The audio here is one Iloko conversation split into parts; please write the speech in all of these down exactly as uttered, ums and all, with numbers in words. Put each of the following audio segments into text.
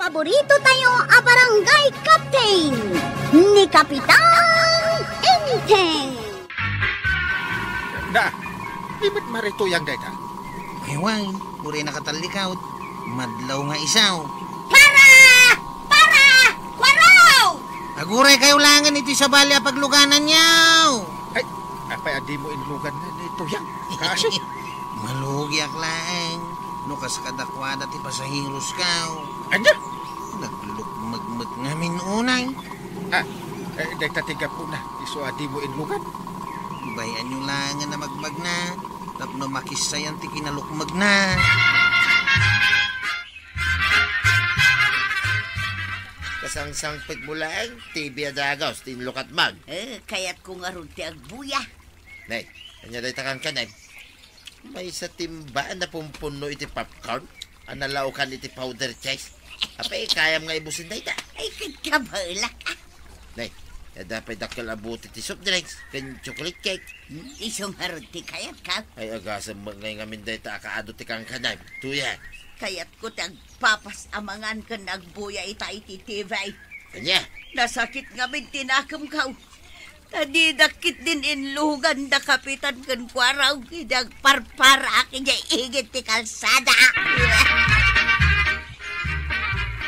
Paborito tayo a barangay captain, ni Kapitan Enteng. Na, di met marituyang dayta? Ay, wen, uray nakatallikawd. Madlaw nga isaw. Para! Para! Kuarog! Aguray kayo langen iti sabali a paglugananyo. Ay, apay a dimo inlugan nga ni Tuyang? Kasi malugiak laeng no kas kadakuada ti pasaheros kaw. Ania? Naglukmeg met ngamin unay. Ah, eh, dayta ti gapuna, isu a dimo inlugan. Bay-anyo langen a magmagna, tapno makissayan ti kinalukmegna. Kasangsangpetmo laeng, T V a dagus, ti inlukatmag. Eh, kayatko ngarud ti agbuya. Nay, ania dayta kankanem? Maysa timba a napumpunno iti popcorn a nalaokan iti powder cheese. Apay, kayam nga ibusin dayta? Ay, ket kabaelak, ah. Nay, adda pay dakkel a bote ti soft drinks ken chocolate cake. Hmm, isu ngarud ti kayatko. Ay, agasem met ngay ngamin dayta a kaadu ti kankanem. Tuya. Kayatko ti agpapas a mangan ken agbuya ita iti T V. Ania? Nasakit ngamin ti nakemko. Ta didak ketdin inlugan da Kapitan ken Kuarog idi agparparaak idiay igid ti kalsada.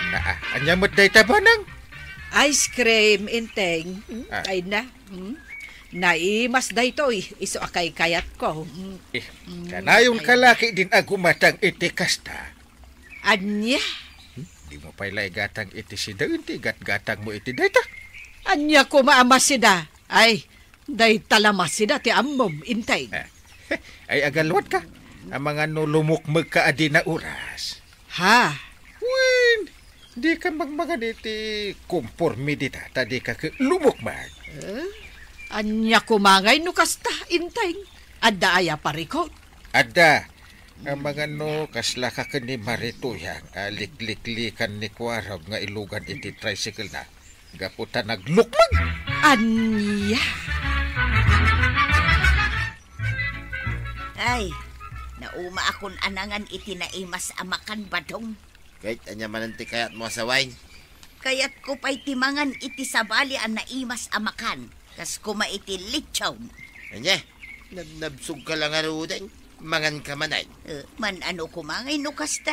Naa, ania met dayta, Bonang? Ice cream, Enteng. Hmm, Ah. Ay na. Hmm? Naimas daytoy, isu a kaykayatko. Hmm. Eh, Hmm, kanayon ay ka na. Laki din agumatang iti kasta. Ania? Hmm? Dimo pay la igatang iti sida, iti gatgatangmo iti dayta. Ania koma a masida? Ay, dayta la masida ti ammom, Enteng. Ah. Ay, agalwat ka. Amangan no lumukmeg ka a dina oras. Ha? Wen, di ka magmagan iti komporme dita, ta di ka ke lumukmeg. Eh? Ania koma ngay no kasta, Enteng? Adda aya parikot? Adda. Amangan no kasla ka ken ni Mare Tuyang a likliklikan ni Kuarog nga ilugan iti tricycle na. Gapu ta naglukmeg. Ania? Ay, naumaakon a nangan iti naimas a makan, Badong. Ket ania manen ti kayatmo a sawen? Kayatko pay ti mangan iti sabali a naimas a makan, kas koma iti lechon. Ania? Nabnabsog ka la ngaruden? Mangan ka manen? Eh, man-ano koma ngay no kasta?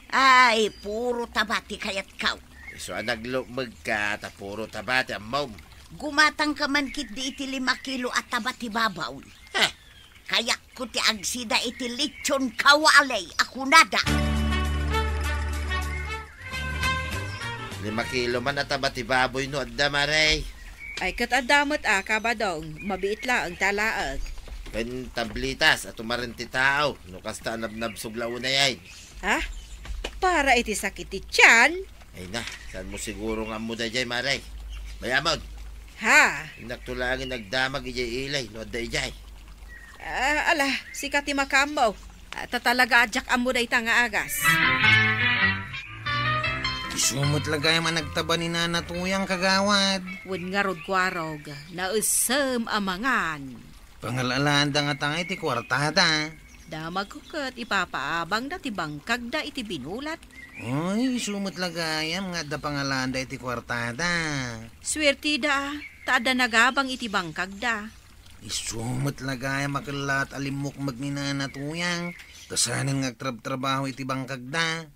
Ay, puro taba ti kayatko. Isu a naglukmeg ka, ta puro taba ti ammom. Gumatang ka man ketdi iti lima kilo a taba ti babaw. Heh. Kayatko ti agsida iti lechon kawali a kunada. Lima kilo man a taba ti baboy no adda, Mare. Ay, ket adda met a, Kabadong, mabiit laeng ti alaek. Ken tablitas a tumaren ti tao, no kasta a nabnabsog la unay. Ha? Para iti sakit ti tiyan? Ay na, saanmo siguro nga ammo daydiay, Mare? Bay-amon. Ha? Innakto laeng nagdamag idiay ili, no adda idiay. Ah, ala, sika ti makaammo. Ah, ta talaga a diak ammo dayta nga agas. Isu met la gayam a nagtaba ni Nana Tuyang, kagawad. Wen ngarud, Kuarog, naessem a mangan. Pangal-alaanda ngata ngay ti kuartada. Damagko ket ipapaabangda ti bangkagda iti binulat. Ay, isu met la gayam nga adda pangalanda iti kuartada. Suertida, ta adda nagabang iti bangkagda. Isu met la gayam a kellaat a limmukmeg ni Nana Tuyang, ta saanen nga agtrabtrabaho iti bangkagda.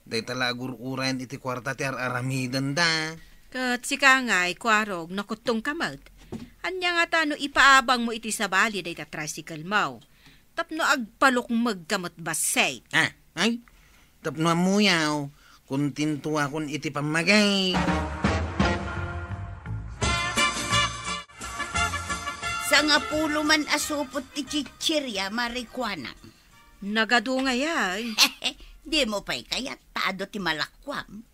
Dayta la agur-urayan iti kuarta ti ar-aramidenda. Ket sika ngay, Kuarog, nakuttongka met. Ania ngata no ipaabangmo iti sabali dayta tricycle-mo? Tapno agpalukmegka met bassit. Ah, ay, tapno ammoyo, kontentoakon iti pammagay. Sangapulo man a supot ti chichirya, Mare Kuana. Nagadu ngay ay. Dimo pay kayat ta adu ti malakuam?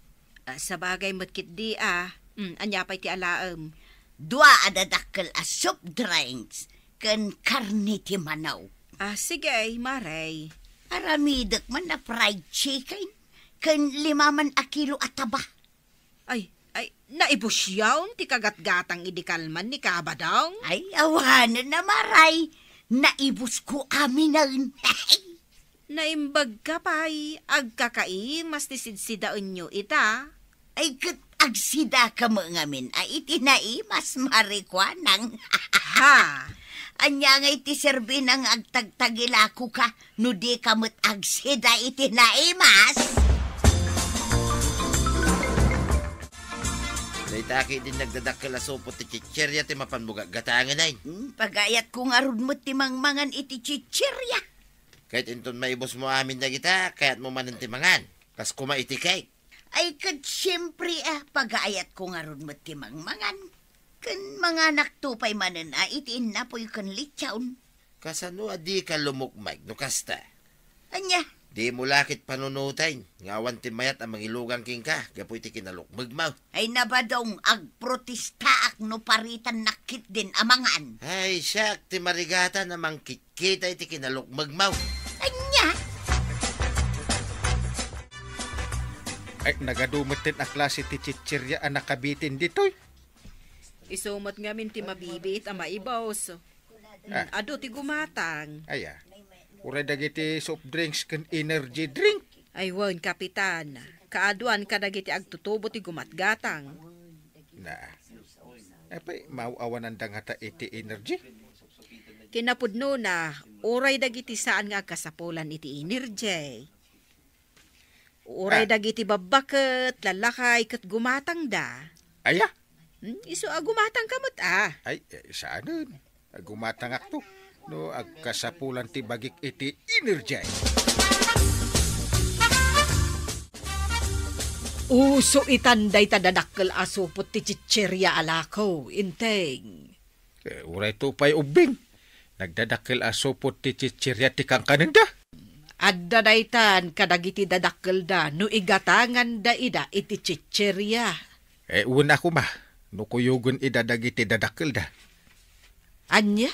Ah, sabagay met ketdi a. Hmm, ania pay ti alaem? Dua a dadakkel a soft drinks ken karne ti manok. Ah, sige, Mare. Aramidek man a fried chicken ken lima man a kilo a taba. Ay, ay, naibusyon ti kagatgatang idi kalman ni Kabadong? Ay, awanen a, Mare. Naibusko aminen. Naimbagka pay, agkakaimas ti sidsidaenyo ita. Ay, ket agsidaka met ngamin a iti naimas, Mare Kuanang. Ha? Ania ngay ti serbina nga agtagtagilakoka no dika met agsida iti naimas? Dayta ketdin nagdadakkel a supot ti chicheria ti mapanmo gagatangen, ay. Hmm, pagayatko ngarud met ti mangmangan iti chicheria. Ket inton maibusmo amin dagita, kayatmo manen ti mangan. Kas koma iti cake. Ay, ket siempre, a, pagayatko ngarud met ti mangmangan. Ken manganakto pay manen a iti innapoy ken lechon. Kasano a dika lumukmeg no kasta? Ania? Dimo la ket panunoten nga awan ti mayat a mangilugan kenka gapu iti kinalukmegmo. Ay, nabadong, agprotestaak no paritannak ketdin a mangan. Ay, siak ti marigatan a mangkitkita iti kinalukmegmo. Ania? Ay, nagadu metten a klase ti chicheria a nakabitin ditoy. Isu met ngamin ti mabibiit a maibus. Mm, ah, adu ti gumatang. Aya. Uray dagiti soft drinks ken energy drink. Ay wen, Kapitan. Kaaduan kadagiti agtutubo ti gumatgatang. Na. Apay, maaw-awananda ngata iti energy? Kinapudnona, uray dagiti saan nga agkasapulan iti energy. Uray, ah, dagiti babbaket, lalakay, ket gumatangda. Aya? Hmm, isu a gumatangka met, a. Ay, eh, saanen. Gumatangakto. No, agkasapulan ti bagik iti energy. Uso itan dayta dadakkel a supot ti chicheria a lako, Inteng. Eh, uray to pay ubbing. Nagdadakkel a supot ti chicheria ti kankanenda. Adda daytan kadagiti dadakkelda no igatanganda ida iti chicheria. Eh, wen a koma, no kuyogen ida dagiti dadakkelda. Ania?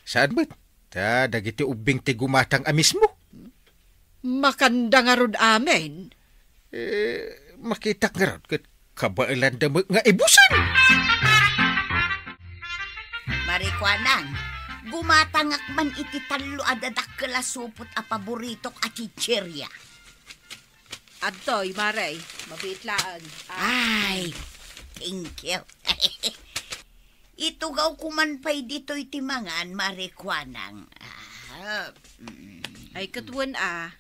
Saan met? Ta dagiti ubbing ti gumatang a mismo. Makanda ngarud amin. Eh, makitak ngarud ket kabaelanda met nga ibusen. Marikuanang, gumatangak man iti tallo a dadakkel a supot a paboritok a chicheria. Adtoy, Mare, mabiit laeng. Ah. Ay, thank you. Itugawko man pay ditoy ti mangan, Marikuanang. Ah, mm. Ay, ket wen a.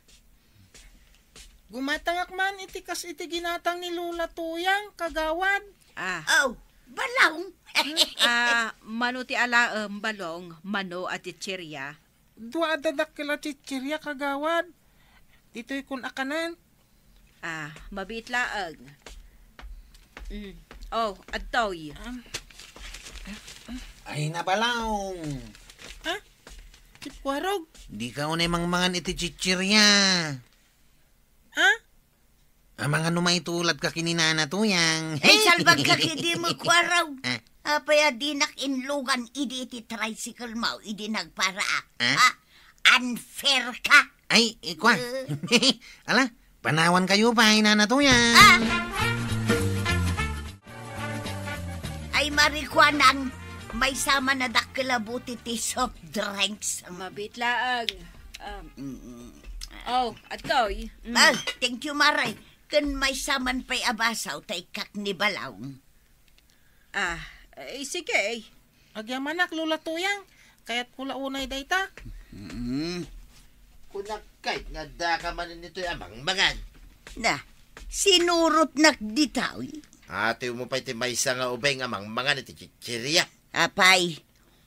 Gumatangak man iti kas iti ginatang ni Lola Tuyang, kagawad. Ah. Oh, balong. Ah, mano ti alaem, balong, mano a chicheria? Dua a dadakkel a chicheria, kagawad. Ditoy kun akanan. Ah, mabiit laeng. Mm. Oh, adtoy. Am. Ay, nabalong. Ah? Ti Kuarog? Dika unay mangmangan iti chicheria. Ah? Amangan no maituladka ken ni Nana Tuyang. Ay, salbagka ket dimo, Kuarog. Ah. Apay a dinak inlugan idi iti tricycle mo, idi nagparaak? Ah? Ha? Unfair ka. Ay, ikwa. Eh. Ala, panawan kayo pa, Nana Tuyang. Ah! Ay, Marikuanang, maysa man a dakkel a buti ti soft drinks. Mabiit laeng. Um, mm. Oh, adtoy. Mm. Ah, thank you, Mare. Ken maysa man pay a basaw ta ikkak ni Balong. Ah, eh, sige. Agyamanak, Lola Tuyang. Kayatko la unay dayta. Mm. Kunak kay nga adda ka manen ditoy a mangmangan. Na, sinurotnak ditoy. Atiwmo pay ti maysa nga ubing a mangmangan iti chicheria. Apay,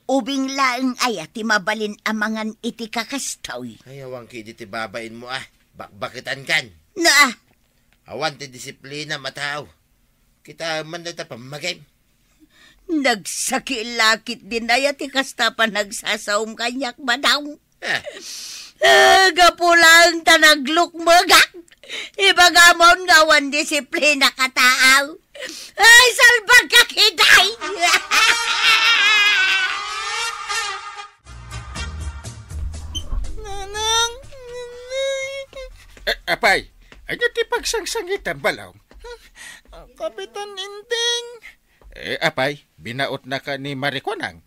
ubing laeng aya ti mabalin a mangan iti kakastoy? Ay, awan ki idi ti babainmo a bakbaketan kan. Na! Awan ti disiplinam a tao. Kitaem man dayta pammagim. Nagsaki la ketdin aya ti kasta a panagsasaom kaniak, Madam. Ah. Ah, gapu laeng ta naglukmegak. Ibagamon nga awan disiplina ka taaw. Ay, salbagka ketdi! Nanang! Eh, apay, ania ti pagsangsangitam, Balong? Kapitan Inteng. Eh, apay, binaotnaka ni Marikuanang?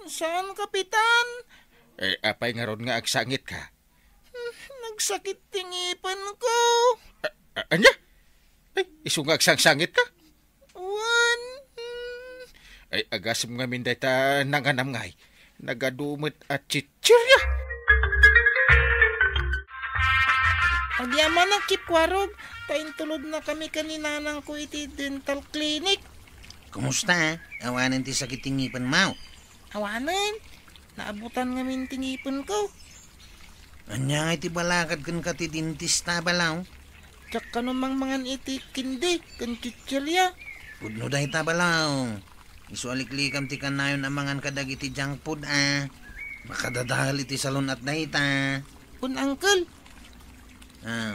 Saan, Kapitan. Eh, apay ngarud nga agsangitka? Sakit ti ngipenko. A-, a-, ania? Ay, isu nga agsangsangitka? Wen. Mm. Ay, agasem ngamin dayta nanganam ngay. Nagadu met a chichirya. Agyamanak, Kip Kuarog, ta intulodnakami ken ni nanangko iti dental clinic. Kumusta? Awanen ti sakit ti ngipenmo? Awanen. Naabutan ngamin ti ngipenko. Ania ngay ti balakad kenka ti dentista, balaw? Diak kano mangmangan iti candy ken chichirya. Pudno dayta, balaw. Isu a liklikam ti kanayon a mangan kadagiti junk food, a. Makadadael iti salun-at dayta. Wen, Uncle. Ah,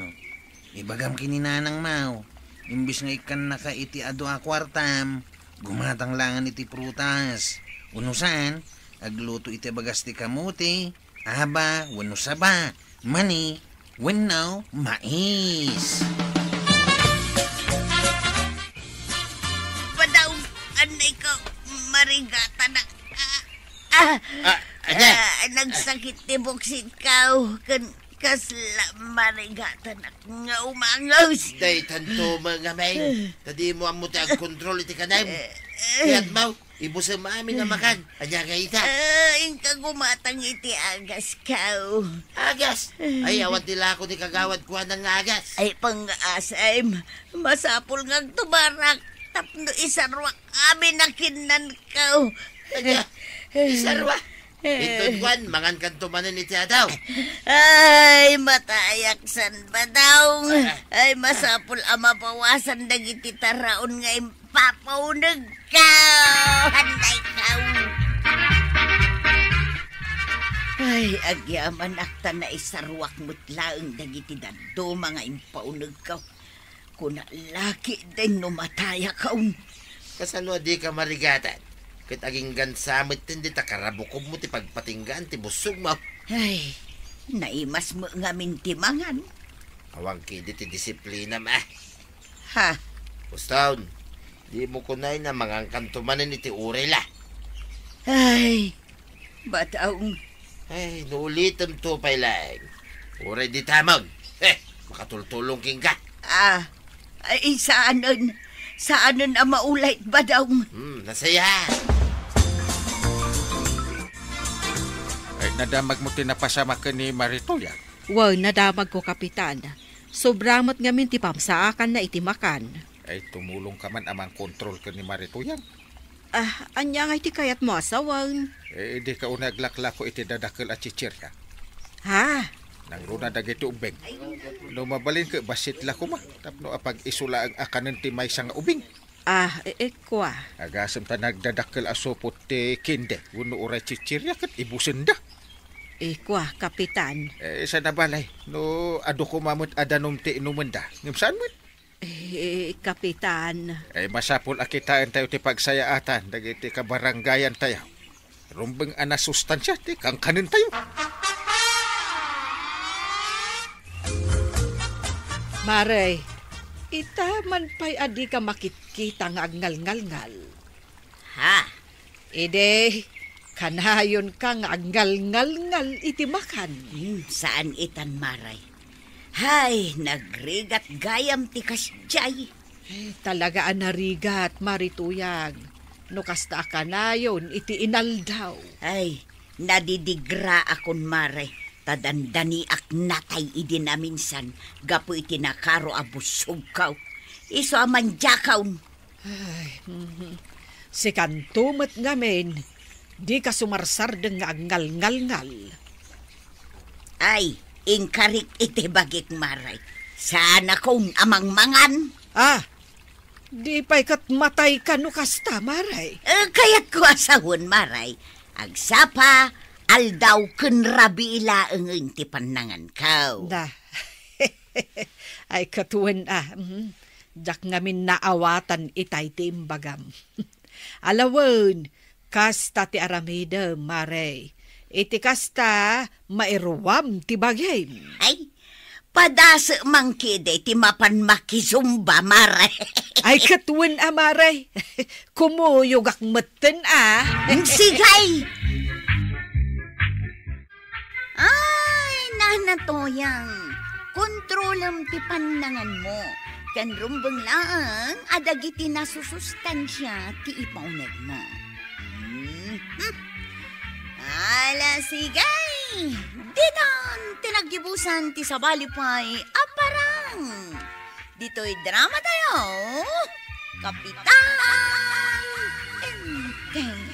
ibagam ken ni nanangmo, imbes nga ikkannaka iti adu a kuartam, gumatang laengen iti prutas. Wenno saan, agluto iti bagas ti kamote, aba, wenno saba, mani, wenno mais. Padaw, anay ko, marigatanak. Ah, ah, Ah, ania? Ah, nagsakit ti buksit ko. Ken kasla marigatanak nga umangus. Daytanto, mga men. Ta dimo ammo ti agkontrol iti kanam. Eh, eh. Kayatmo, ibusem amin a makan. Ania nga ita? Ah, inka gumatang iti agas ko. Agas? Ay, awan ti lako ti kagawad kuana nga agas. Ay, pangasim. Masapul nga agtubarak tapno isaruak amin a kinnanko. Ania? Isarua? Inton kuan, mangankanto manen iti adaw. Ay, matayak san, Badong. Ah. Ay, masapul a mabawasan dagiti taraon nga impapaunegko. Handayko. Ay, agyamanak ta naisaruak met laeng dagiti dadduma nga impaunegko. Kuna la ketdin no matayakon. Kasano a dika marigatan? Ket aginggansa metten dita karabukobmo ti pagpatinggaan ti bussogmo. Ay, naimas met ngamin ti mangan. Awan ketdi ti disiplinam, a. Ha? Uston, dimo kunay a mangankanto manen iti uray la. Ay, Badong. Ay, no ulitemto pay laeng. Uray di tamag. Eh, makatultulong kenka. Ah, ay, saanen. Saanen a maulay, Badong. Hmm, nasaya. Ay, nadamagmo ti napasamak ken ni Maritoya? Wen, nadamagko, Kapitan. Sobra met ngamin ti pamsaakanna iti makan. Ay, tumulongka man a mangkontrol ken ni Maritoya? Ah, ania ngay ti kayatmo a sawen? Eh, dika unay aglaklako iti dadakkel a chichirya. Ha? Nangruna dagiti ubbing. No mabalin ket bassit la koma, tapno apag-isu laeng a kanen ti maysa nga ubing. Ah, e-, e, kua. Agasem ta nagdadakkel a supot ti kinde, wenno uray chichirya ket ibusenda. E, kua, Kapitan. Eh, saan a balay, no adu koma met a danum ti inumenda, ngem saan met? Eh, Kapitan. Ay, masapul a kitaentayo ti pagsayaatan dagiti kabarangayantayo. Rumbeng a nasustansia ti kankanentayo. Mare, ita man pay a dika makitkita nga agngalngalngal. Ha? Idi, kanayonka nga agngalngalngal iti makan. Hmm, saan itan, Mare. Hay, nagrigat gayam ti kasdiay. Eh, talaga a narigat, Mare Tuyang. No kasta a kanayon iti inaldaw. Ay, nadidigraakon, Mare, ta dandaniak natay idi naminsan gapu iti nakaro a bussogko. Isu a mandiakon. Ay, mhm. Sikanto met ngamin, dika sumarsardeng nga agngalngalngal. Ay, inkarik iti bagik, Mare. Saanakon a mangmangan. Ah, di pay ket matayka no kasta, Mare. Eh, kayatko a sawen, Mare. Agsapa, aldaw ken rabii laengen ti pannanganko. Da. Ay, ket wen a, mhm. Diak ngamin naawatan itay ti imbagam. Alawen, kasta ti aramidem, Mare. Iti kasta, mairuam ti bagim. Ay, padasek man ketdi ti mapan makizumba, Mare. Ay, ket wen a, Mare. Kumuyogak metten a. Sige! Ay, Nana Toyang, Kontrolem ti pannanganmo, ken rumbeng laeng a dagiti nasusustansia ti ipaunegmo. Mhm. Ala, sige! Ditan ti naggibusan ti sabali pay a parang. Ditoy drama tayo, Kapitan Enteng.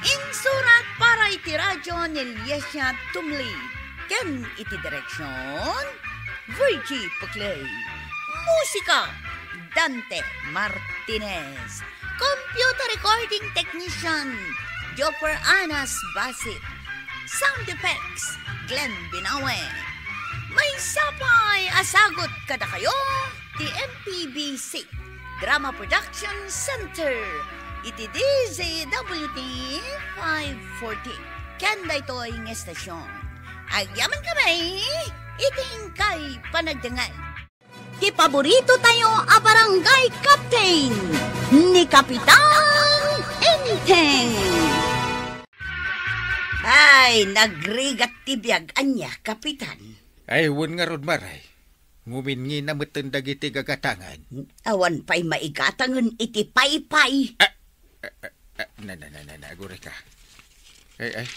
Insurat para iti radyo ni Liesia Tumli. Ken iti direksyon, Virgie Puclay. Musika, Dante Martinez. Computer recording technician, Joffer Anas Basit. Sound effects, Glenn Binawe. Maysa pay a sagut kadakayo ti M P B C Drama Production Center iti D Z W T five forty. Ken daytoy nga estasyon, agyamankami iti inkay panagdengngeg. Ti paborito tayo a barangay captain, ni Kapitan Enteng. Ay, nagrigat ti biag ania, Kapitan. Ay, wen ngarud, Mare. Nguminngina metten dagiti gagatangan. Awan pay maigatangen iti paypay. Ah, ah, ah, ah, na, na, na, na, na, agurayka. Ay, ay,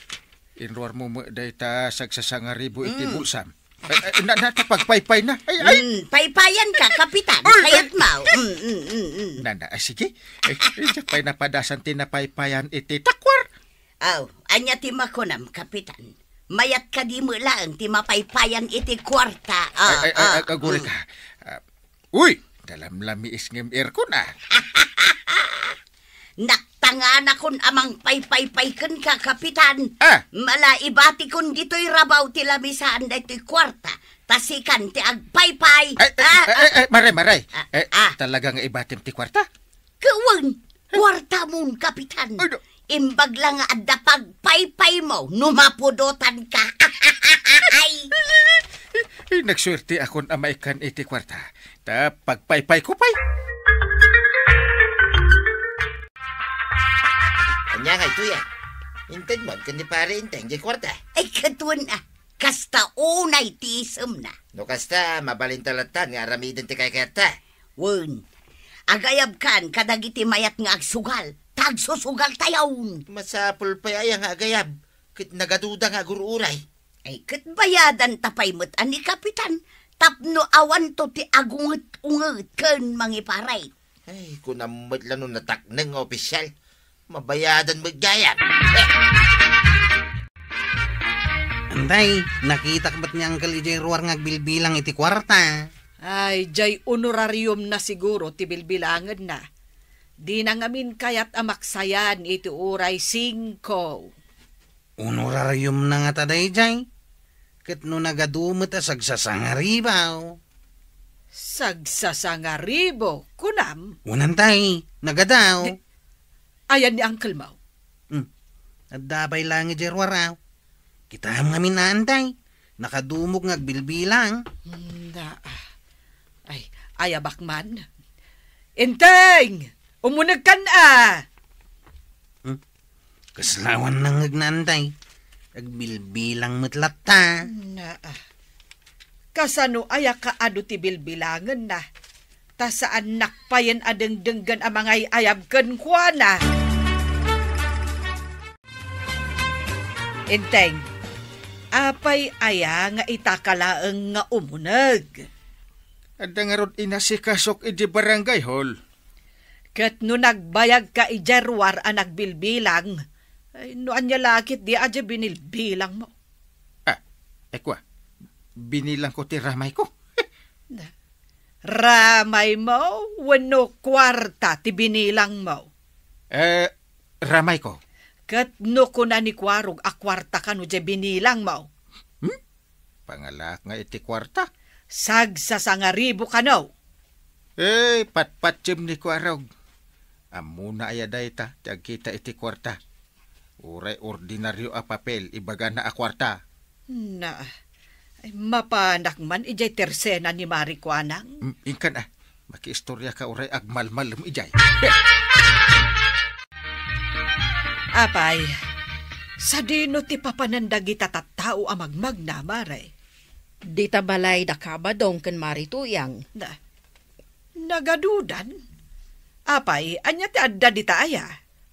inruarmo met dayta sagsasangaribo iti Mm. bulsam. Ay, ay, na, na, ta pagpaypay na. Ay, ay. Mm, paypayan ka, Kapitan. Ay, ay. Kayat mo. Mm, mm, mm, mm. Na, na, ah, sige. Ay, ay, diak pay napadasan ti napaypayan iti takwar. Aw, ania ti makunam, Kapitan? Mayat kadi met laeng ti mapaypayan iti kuarta. Ah, Ay, ay, ay, ah, ag-, aguri mm. ka. Ah, uy, nalamlamiis ngem aircon, ah. Naktanganakon a mangpaypaypay kenka, Kapitan. Ah. Mala ibatikon ditoy rabaw ti lamisaan daytoy kuarta. Ta sikan ti agpaypay. Ay, ay, Ah, ay, ah. ay, ay, Mare, Mare. Ah, Eh, ah. talaga nga ibatim ti kuarta? Kawan, kuartamon, Kapitan. Ay, no. Imbag la nga adda pagpaypaymo no mapudotanka. Ay. Ay, nagsuerteakon a maikkan iti kuarta. Ta pagpaypayko pay. Ania nga itoy, ah? Intedmon ken ni Pare Enteng diay kuarta? Ay, kaduan, ah. Kasta unay ti isemna. No kasta, mabalinta latta nga aramiden ti kaykayatta. Wen, agayabkan kadagiti mayat nga agsugal, ta agsusugaltayon. Masapul pay aya nga agayab, ket nagaduda nga agur-uray. Ay, ket bayadanta pay met a ni Kapitan, tapno awanto ti agunget-unget ken mangiparay. Ay, kunam met la no natakneng nga opisial. Mabayadan met gayam. Antay, nakitak met ni Uncle idiay ruar nga agbilbilang iti kuarta. Ay, diay honorariumna siguro ti bilbilangenna. Dina ngamin kayat a maksayan iti uray singko. Honorariumna ngata daydiay? Ket no nagadu met a sagsasangaribo. Sagsasangaribo, kunam? Wen antay, nagadu. Di, ayan ni uncle mo? Hmm. Adda pay laeng idiay ruar. Kitaem ngamin a, antay. Nakadumog nga agbilbilang. Hmm, da. Ay, ayabak man. Enteng! Umunegkan a! Hmm? Kasla awan nangngegna, antay. Agbilbilang met latta. Na, ah. Kasano aya kaadu ti bilbilangenna? Ta saannak payen a dengdenggen a mangay-ayab kenkuana. Enteng, apay aya nga itaka laeng nga umuneg? Adda ngarud inasikasok idi barangay hall. Ket no nagbayagka idiay ruar a nagbilbilang, ay, no ania la ket di a diay binilbilangmo? Ah, ay kua, binilangko ti ramayko. Na, ramaymo wenno kuarta ti binilangmo? Eh, ramayko. Ket no kuna ni Kuarog a kuarta kano diay binilangmo? Hmm? Pangalaak nga iti kuarta. Sagsasangaribo kano. Eh, patpatiem ni Kuarog. Ammona aya dayta ti agkita iti kuarta? Uray ordinario a papel ibagana a kuarta. Na, ay, mapanak man idiay tersena ni Mari Kuanang. Mm, inkan a, makiistoriaka uray agmalmalem idiay. Apay, sadino ti papanan dagita tattao a magmagna, Mare? Dita balay da Kabadong ken Mari Tuyang. Na, nagadudan? Apay, ania ti adda dita aya?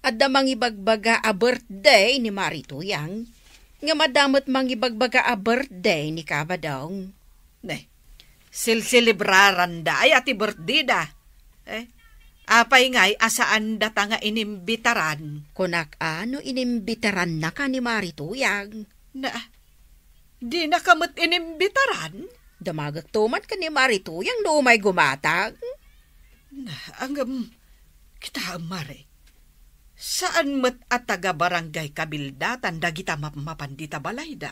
Adda mangibagbaga a birthday ni Mari Tuyang. Ngem adda met mangibagbaga a birthday ni Kabadong. Ne, silselebraranda aya ti birthday da? Eh, apay ngay a saan data nga inimbitaran? Kunak a no inimbitarannaka ni Mari Tuyang. Na, dinaka met inimbitaran? Damagek to man ken ni Mari Tuyang no umay gumatang. Na, ngem, kitaem, Mari. Saan met a taga-barangay Kabildatan dagita mapmapan dita balayda.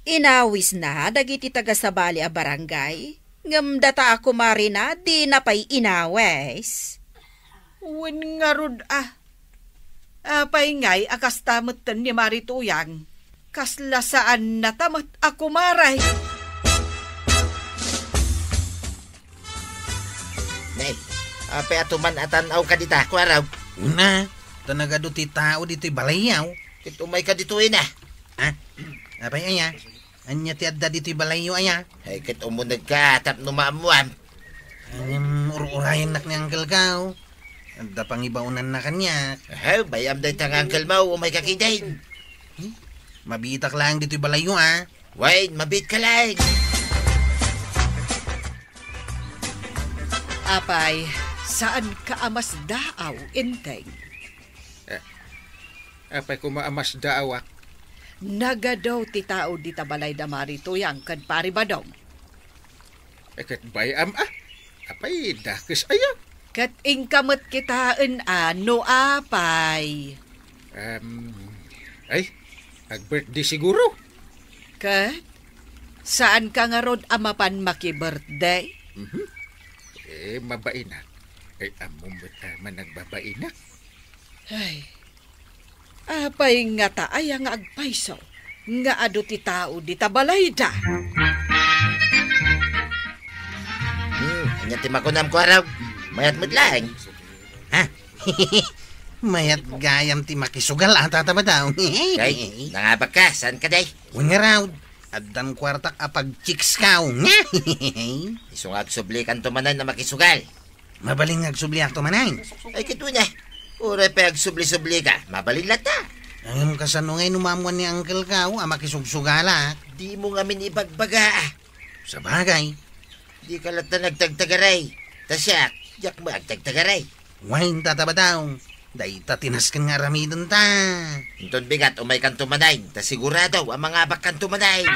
Inawisna dagiti taga-sabali a barangay, ngem data a kumarina dina pay inawis. Wen ngarud a. Apay ngay a kasta metten ni Mari Tuyang? Kasla saannata met a kumare. Ne, apay a tuman a tan-awka dita, Kuarog? Una, ta nagadu ti tao ditoy balayyo. Ket umayka ditoy na. Ha? Apay aya? Ania ti adda ditoy balayyo aya? Ay, ket umunegka tapno maammuam. Ngem ur-urayennak ni uncle-ko. Adda pangibaonanna kaniak. Ahem, bay-am dayta nga uncle-mo, umayka ketdin. Hmm? Mabiitak laeng ditoy balayyo, a. Wen, mabiitka laeng. Apay, saanka a masdaaw, Enteng? Eh, apay koma a masdaawak? Nagadu ti tao dita balayda Mari Tuyang ken Pari Badong. Eh, ket bay-am a. Apay, dakes aya? Ket inka met kitaen a no apay. Em, ay, ag-birthday siguro. Ket saanka ngarud a mapan maki-birthday? Mhm. Eh, mabainak. Ay, ammom met a managbabainak. Ay, apay ngata aya nga agpayso nga adu ti tao dita balayda? Hmm, ania ti makunam, Kuarog? Mayat met laeng. Ha? Mayat gayam ti makisugal a, Tata Badong. Kay, nangabakka, saan ka, day? Wen ngarud, addan kuartak a pagchicks-ko. Isu nga agsublikanto manen a makisugal. Mabalin nga agsubliakto manen. Ay, ket wen a. Uray pay agsubli-sublika, mabalin latta. Ngem kasano ngay no maammuan ni uncle-ko a makisugsugalak? Dimo ngamin ibagbaga. Sabagay. Dika latta nagtagtagaray. Ta siak, diak met agtagtagaray. Wen, Tata Badong. Dayta ti nasken nga aramidenta. Inton bigat, umaykanto manen, ta sigurado a mangabakkanto manen.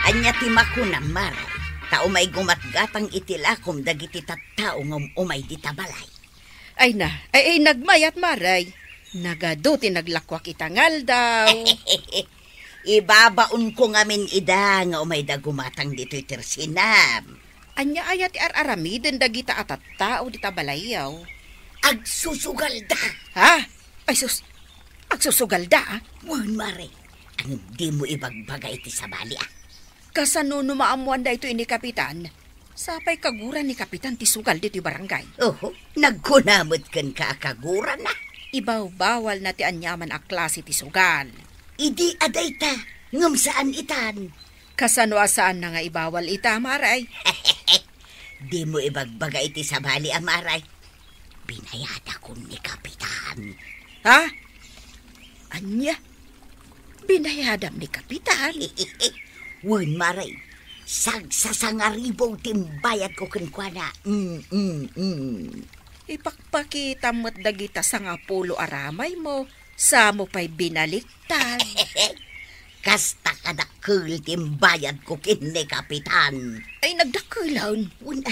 Ania ti makunam, Mari? Ta umay gumatgatang iti lakom dagiti tattao nga um-, umay dita balay. Ay na, ay, ay, nagmayat, Mari. Nagadu ti naglakuak ita nga aldaw. Ibabaonko ngamin ida nga umayda gumatang ditoy tersinam. Ania aya ti ar-aramiden dagita a tattao dita balayyo? Agsusugalda. Ha? Ay sus, agsusugalda, a? Wen, Mari. Ngem dimo ibagbaga iti sabali, a. Kasano no maammuan daytoy ni Kapitan? Sapay kaguran ni Kapitan ti sugal ditoy barangay. Oho, nagkuna met kenka a kaguran, a. Ibawbawalna ti aniaman a klase ti sugal. Idi a dayta, ngem saan itan. Kasano a saanna nga ibawal ita, Mari? Dimo ibagbaga iti sabali, a, Mari. Binayadakon ni Kapitan. Ha? Ania? Binayadam ni Kapitan? Wen, Mari. Sagsasangaribu ti imbayadko kenkuana. Mm, mm, mm. Ipakpakitam met dagita sangapulo a ramaymo, sa mo pay binaliktad. Kasta kadakkel ti imbayadko ken ni Kapitan. Ay, nagdakkelan. Wen a,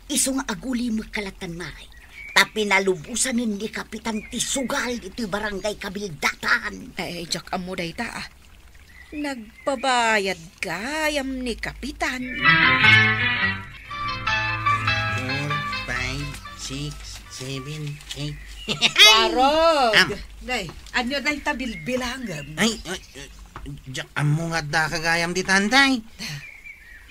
isu nga agulimekka lattan, Mari. Ta pinalubosanen ni Kapitan ti sugal ditoy barangay Kabildatan. Ay, ay, diak ammo dayta, a. Nagbabayad gayam ni Kapitan. Four, five, six, seven, eight. Kuarog! Am. Day, ania dayta bilbilangem? Ay, ay, ay, diak ammo nga adda ka gayam ditan, day.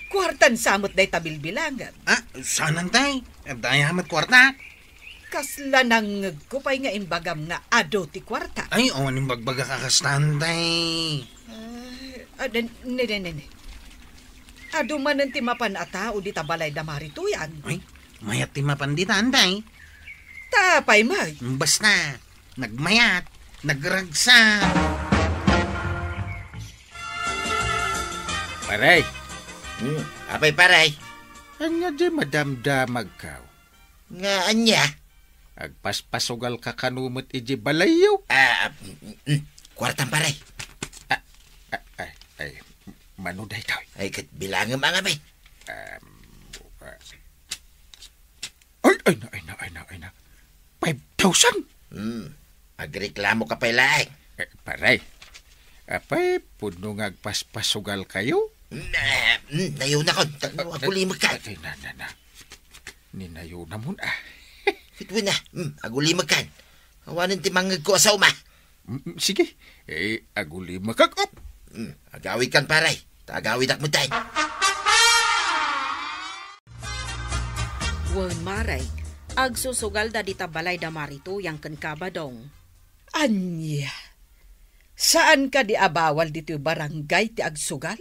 Kuartan sa met dayta bilbilangem? Ah, saan, day? Adda aya met kuarta? Kasla nangngegko pay nga imbagam nga adu ti kuarta. Ay, awan imbagbagak a kastan, day. Ay, Ah, ne, ne, ne, ne, ne. Adu manen ti mapan a tao dita balay da Maritoyan. Ay, mayat ti mapan dita, anday. Ta apay met? Basta, nagmayat, nagragsak. Pare. Hmm, apay, pare? Ania di madamdamagkaw? Nga ania? Agpaspasugalka kano met iti balayyo? Ah, mm, mm, kuartam, pare. Ah, ah, ay, ay, mano daytoy? Ay, ket bilangem, angam, eh. Um, ah, ay, ay na, ay na, ay na, ay na. Five thousand? Hmm. Agreklamo ka pay laeng. Eh, pare, apay, pudno nga agpaspasugalkayo? Mm, eh, mm, nayunakon. Ta-, agulimekkan. Ay, na, na, na. Ninayunamon, ah. Ket wen a, mm, agulimekkan. Awanen ti mangngegko a saoma. Mm, mm, sige. Eh, agulimekak, op. Mm, agawidkan, pare. Ta agawidak metten. Wen, Mare, agsusugalda dita balay da Maritoyan ken Kabadong. Ania? Saan kadi a bawal ditoy barangay ti agsugal?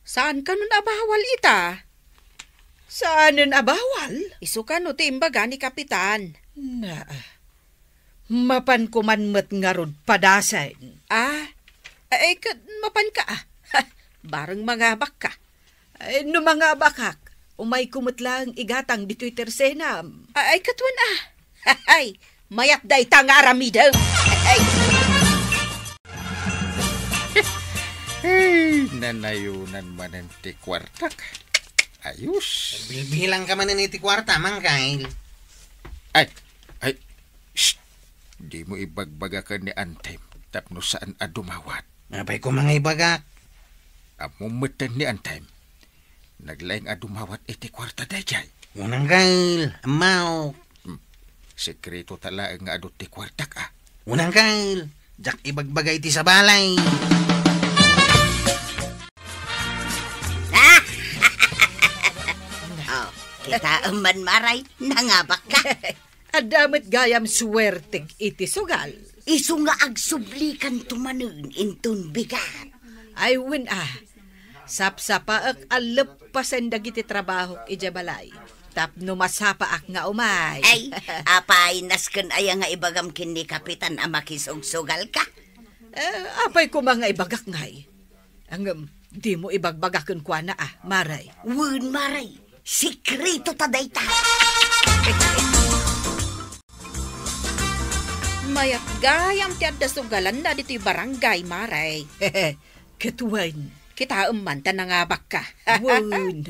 Saan kanon a bawal ita? Saanen a bawal? Isu kano ti imbaga ni Kapitan. Naa. Mapan koman met ngarud padasen. Ah? Ay, ket mapanka, ah. Bareng mangabakka. Ay, no mangabakak, umayko met laeng igatang ditoy tersenam. Ay, ket wen, ah. Ay, mayat dayta nga aramidem. Ay. Ay, nanayonan manen ti kuartak. Ayos. Bilbilang ka manen iti kuarta, Mang Kyle. Ay, ay, shh! Dimo ibagbaga ken ni Antem tapno saan a dumawat. Apay koma nga ibagak? Ammom metten ni Antem. Naglaing a dumawat iti kuarta daydiay. Unang, Kyle, ammok. Hmm. Sekreto ta laeng nga adu ti kuartak, a. Unang, Kyle, diak ibagbaga iti sabali. Oh, kitaem man, Mare, nangabakka. Adda met gayam suertek iti sugal. Isu nga agsublikanto manen inton bigat. Ay, wen a. Sapsapaek a leppasen dagiti trabahok idiay balay tapno masapaak nga umay. Ay, apay, nasken aya nga ibagam ken ni Kapitan a makisugsugalka? Eh, apay koma nga ibagak ngay? Ngem, dimo ibagbaga kenkuana, a, Mare. Wen, Mare. Sekreto ta dayta. Mayat gayam ti adda sugalanna ditoy barangay, Mare. Ket wen. Kitaem man ta nangabakka. Wen.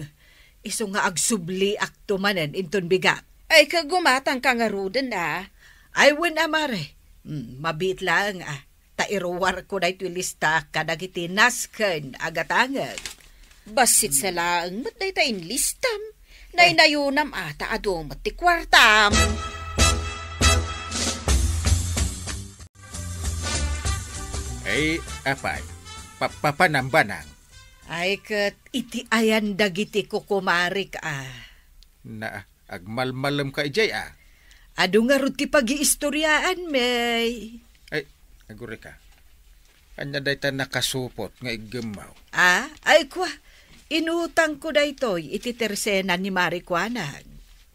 Isu nga agsubliakto manen inton bigat. Ay, kagumatangka ngaruden, a. Ay, wen a, Mare. Hmm, mabiit laeng, a. Ta iruarko daytoy lista kadagiti nasken a gatangek. Bassit sa laeng met dayta inlistam. Naynayonam a ta adu met ti kuartam. Ay, apay, papapanam banang. Ay, ket iti ayan dagiti kukumarik, a. Na, agmalmalemka idiay, a. Adu ngarud ti pagiistoriaanmi. Ay, agurika. Ania dayta nakasupot nga iggemmaw? A, ay kua, inutangko daytoy iti tersena ni Mare Kuanang.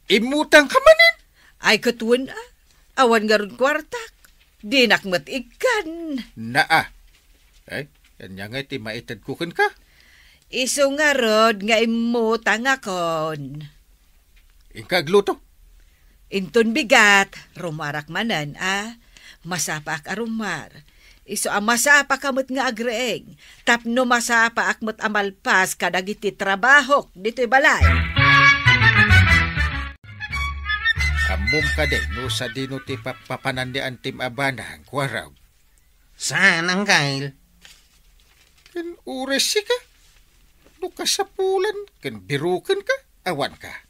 Immutangka manen? Ay, ket wen a. Awan ngarud kuartak. Dinak met ikkan. Naa. Ay, ania ngay ti maitedko kenka? Isu ngarud nga immutangakon. Inka agluto. Inton bigat, rumarak manen, a. Masapaak a rumar. Isu a masapaka met nga agreeng, tapno masapaak met a malpas kadagiti trabahok ditoy balay. Ammom kadi no sadino ti papapanan ni Antim a banang, kuarog? Saan, Angkel? Ken uray sika, no kasapulan ken birukenka, awanka.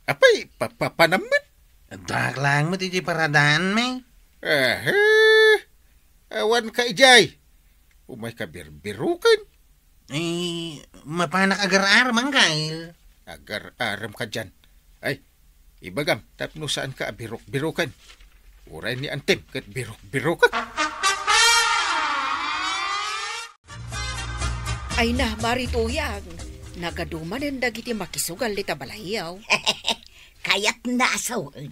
Apay, papapanam met? Addaak laeng met iti paradaanmi. Ehe, awanka idiay. Umayka birbiruken. Eh, mapanak agar-arem, Angkel. Agar-arem kadian. Ay, ibagam, tapno saanka a biruk-biruken. Uray ni Antim ket biruk-birukek. Ay na, Mari Tuyang, nagadu manen dagiti makisugal dita balayyo. Kayatna a sawen,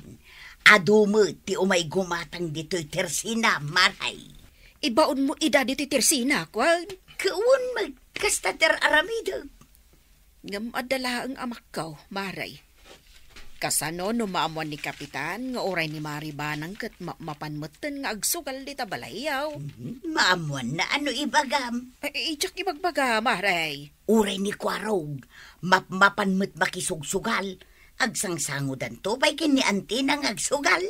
adu met ti umay gumatang ditoy tersina, Maray. Ibaonmo ida ditoy tersina, kuan? Kuan met, kasta ti ar-aramidek. Ngem adda laeng a makkaw, Maray. Kasano no maammuan ni Kapitan nga uray ni Mari Banang ket ma-, mapan metten nga agsugal dita balayyo? Mhm. Maammuanna a no ibagam. Ay, idiak ibagbaga, Maray. Uray ni Kuarog, mapmapan met makisugsugal. Agsangsangodanto pay ken ni Antina nga agsugal.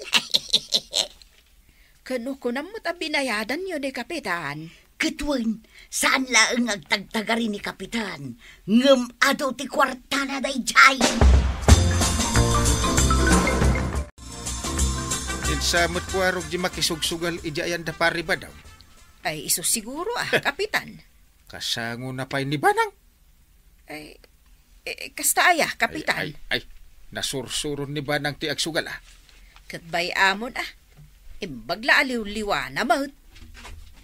Ken no kunam met a binayadanyo ni Kapitan? Ket wen, saan laeng nga agtagtagari ni Kapitan, ngem adu ti kuartana daydiay. Insa met Kuarog di makisugsugal idiay ayan da Pari Badaw? Ay, isu siguro, a, Kapitan. Kasangona pay ni Banang? Ay, eh, kasta aya, Kapitan? Ay, ay, ay, nasursuron ni Banang ti agsugal, a. Ket bay-amon, a. Imbag la a liwliwana met.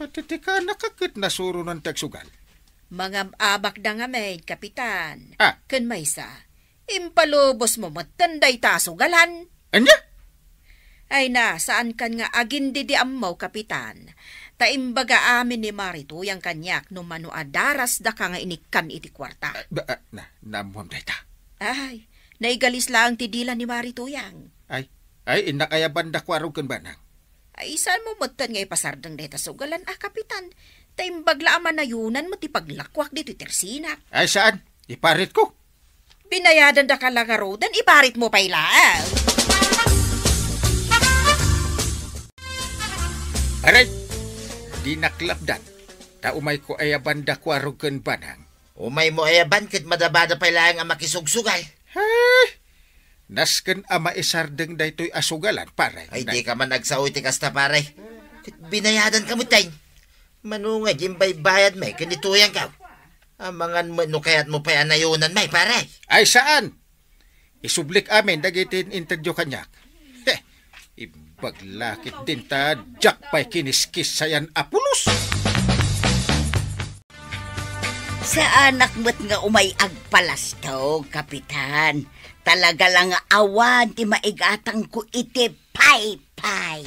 Matitikanak a ket nasuronan ti agsugal. Mangab-abakda ngamin, Kapitan. A. Ken maysa, impalubosmo metten dayta a sugalan. Ania? Ay na, saankan nga agindidi ammo, Kapitan. Ta imbaga amin ni Mari Tuyang kaniak no mano a darasdaka nga inikkam iti kuarta. Ah, ba, ah, na, naammuam dayta. Ay, naigalis laeng ti dila ni Mari Tuyang. Ay, ay, innak aya banda Kuarog ken Banang? Ay, saanmo metten nga ipasardeng dayta sugalan a, Kapitan? Ta imbag la a manayonan met ti paglakuak ditoy tersina. Ay, saan? Iparitko. Binayadandaka la ngaruden, iparitmo pay laeng. Aray! Dinak lapdan, ta umayko aya banda Kuarog ken Banang. Umaymo aya ban ket madabada pay laeng a makisugsugal. Hay! Nasken a maisardeng daytoy a sugalan, pare. Ay, dika man agsao iti kasta, pare. Ket binayadanka met, tay. Mano nga imbaybayad met ken ni Tuyangko? Amangan met no kayatmo pay a nayonan met, pare. Ay, saan? Isublik amin dagiti in-intedyo kaniak. Heh, imbag la ketdin ta diak pay kiniskis sayan a pulos. Saanak met nga umay agpalastog, Kapitan. Talaga la nga awan ti maigatangko iti paypay.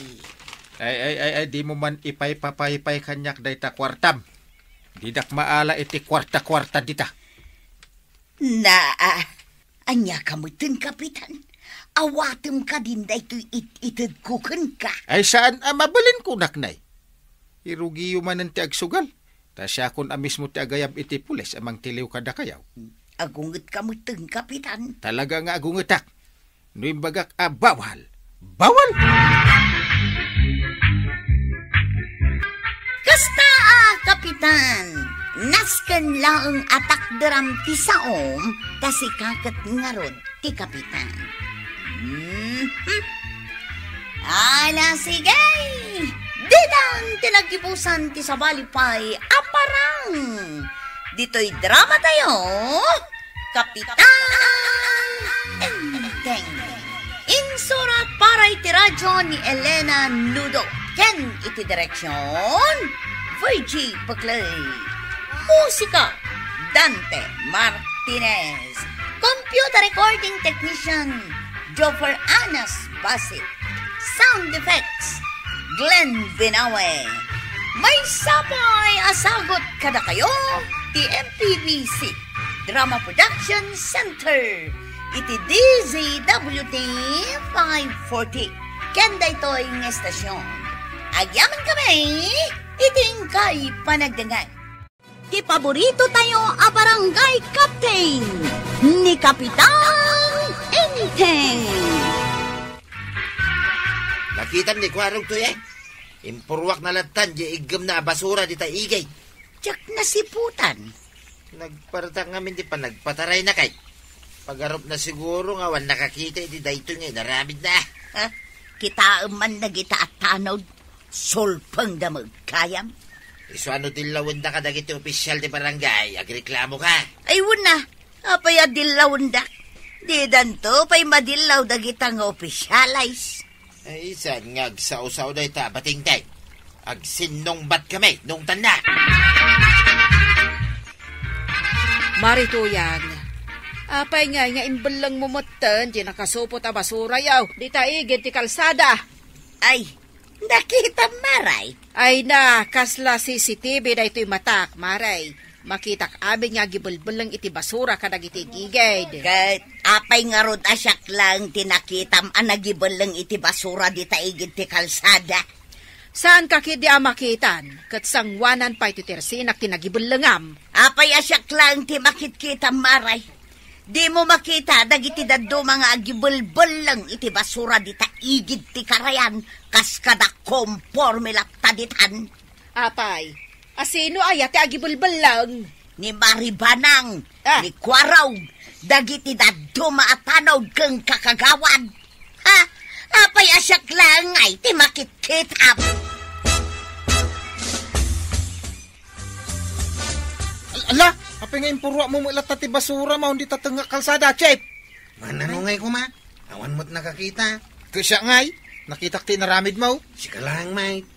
Ay, ay, ay, ay, dimo man ipaypapaypay kaniak dayta kuartam. Didak maala iti kuarta-kuarta dita. Na, ah, ania ka metten, Kapitan? Awatem kadin daytoy it-itedko kenka? Ay, saan a mabalinko, naknay. Irugiyo manen ti agsugal. Ta siakon a mismo ti agayab iti pulis a mangtiliw kadakayo. Agungetka metten, Kapitan. Talaga nga agungetak. No imbagak a bawal, bawal! Kasta a, Kapitan, nasken laeng a takderam ti saom, ta sika ket ngarud ti kapitan. Mhm. Ala, sige! Ditan ti naggibusan ti sabali pay a parang ditoy drama tayo, Kapitan Enteng. Insurat para iti radyo ni Elena Nudo ken iti direksyon, Virgie Peclay. Musika, Dante Martinez. Computer recording technician, Joffer Anas Basit. Sound effects, Glenn Binawe. Maysa pay a sagut kadakayo ti M P B C Drama Production Center iti D Z W T five forty. Ken daytoy nga estasyon, agyamankami iti inkay panagdengngeg. Ti paborito tayo a barangay captain, ni Kapitan Enteng. Nakitam ni Kuarog toy, eh. Impurruak na lattan di iggemna a basura dita igid. Diak nasiputan. Nagpartak ngamin ti panagpatarayna kay. Pagarupna siguro nga awan nakakita iti daytoy nga inaramidna. Ha? Kitaem man dagita a tanod. Sulpengda met gayam. Isu a no dillawen da kadagiti opisyal ti barangay, agreklamo ka. Ay, wen a, apay a dillawen da? Didanto pay madillaw dagita nga opisyales. Ay, saan nga agsao-sao dayta a batingteng? Agsinnungbat kami, nungtanna. Mari Tuyang, apay ngay nga imbellengmo metten ti nakasupot a basurayo dita igid ti kalsada? Ay, nakitam, Maray. Ay na, kasla C C T V daytoy matak, Maray. Makitak amin nga agibelbelleng iti basura kadagiti igigid. Ket apay ngarud a siak laeng ti nakitam a nagibelleng iti basura dita igid ti kalsada? Saanka ketdi a makitan, ket sangoanan pay ti tersinak ti nagibellengam. Apay a siak laeng ti makitkitam, Maray? Dimo makita dagiti dadduma nga agibelbelleng iti basura dita igid ti karayan kas kada komporme latta ditan? Apay, asino aya ti agibelbelleng? Ni Maribanang, Ah. ni Kuarog, dagiti dadduma a tanod ken kakagawad. Ha? Apay a siak laeng ngay ti makitkitam? Al-, ala, apay nga impurruakmo met latta ti basura, maun dita tengnga kalsada, Chef? Mananungay koma, awan met nakakita. Ket siak ngay, nakitak ti inaramidmo. Sika laeng, Mike.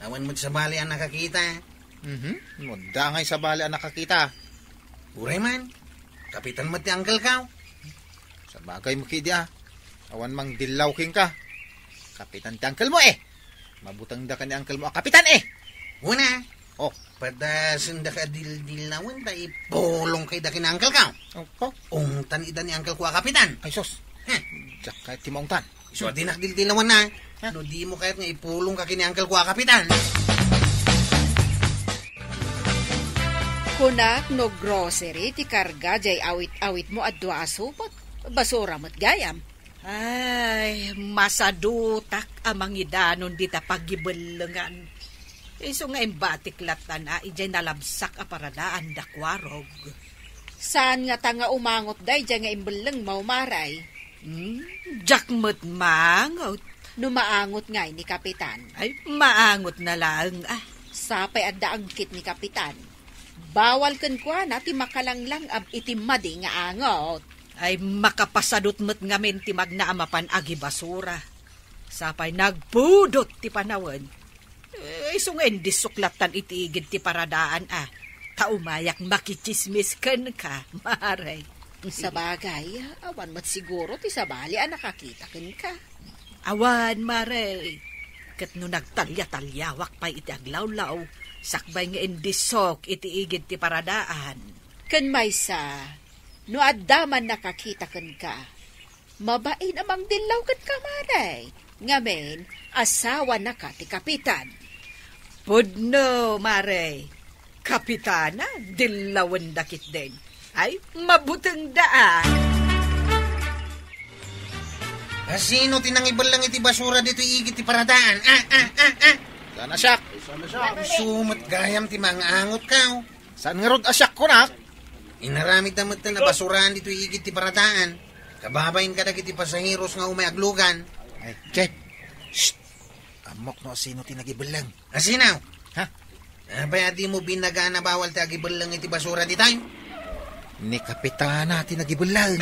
Awan met sabali a nakakita. Mhm, no adda ngay sabali a nakakita. Uray man, kapitan met ti uncle ko. Sabagay met ketdi a. Awan mangdillaw kenka. Kapitan ti uncle mo eh. Mabutengda ken ni uncle mo a kapitan eh. Una. Oh. Padasen daka a dildillawenta, ipulongka ida ken ni uncle ko. Opo. Ungtan ida ni uncle ko a kapitan. Ay, sus. Heh. Diak kayat ti maungtan. Isu a dinak dildilawanna. Ha? No dimo kayat nga ipulongka ken ni uncle ko a kapitan. Kunak no grocery ti karga jay awit-awitmo a dua a supot. Basura met gayam. Ay, masadutak a mangidanon dita pagibellengan. Isu nga imbatik lattan a idiay nalabsak a paradaan da Kuarog. Saan ngata nga umangot daydiay nga imbellengmo, Maray? Hmm, diak met maangot. No maangot ngay ni Kapitan? Ay, maangot na laeng, ah. Sapay adda angkit ni Kapitan. Bawal kenkuana ti makalanglang-ab iti madi nga angot. Ay, makapasadut met ngamin ti magna a mapan agibasura. Sapay nagpudot ti panawen. Eh, isu nga indissok lattan iti igid ti paradaan, ah. Ta umayak makitsismis kenka, Maray. Sabagay, awan met siguro ti sabali a nakakita kenka. Awan, Maray. Ket no nagtalya-talyawak pay iti aglawlaw, sakbay nga indissok iti igid ti paradaan. Ken maysa, no adda man nakakita kenka, mabain a mangdillaw kenka, Maray. Ngamin, asawanaka ti kapitan. Pudno, Maray. Kapitana, dillawenda ketdin. Ay, mabutengda, ah. Asino ti nangibelleng iti basura ditoy igid ti paradaan? Ah, ah, ah, ah. Saan a siak? Isu met gayam ti mangangot ka, oh. Saan ngarud a siak, kunak? Inaramidda met a basuraan ditoy igid ti paradaan. Kababain kadagiti pasaheros nga umay aglugan. Ay, Chef. Shh! Ammok no asino ti nagibelleng. Asino? Ha? Apay a dimo binagaan a bawal ti agibelleng iti basura ditoy? Ni Kapitana ti nagibelleng.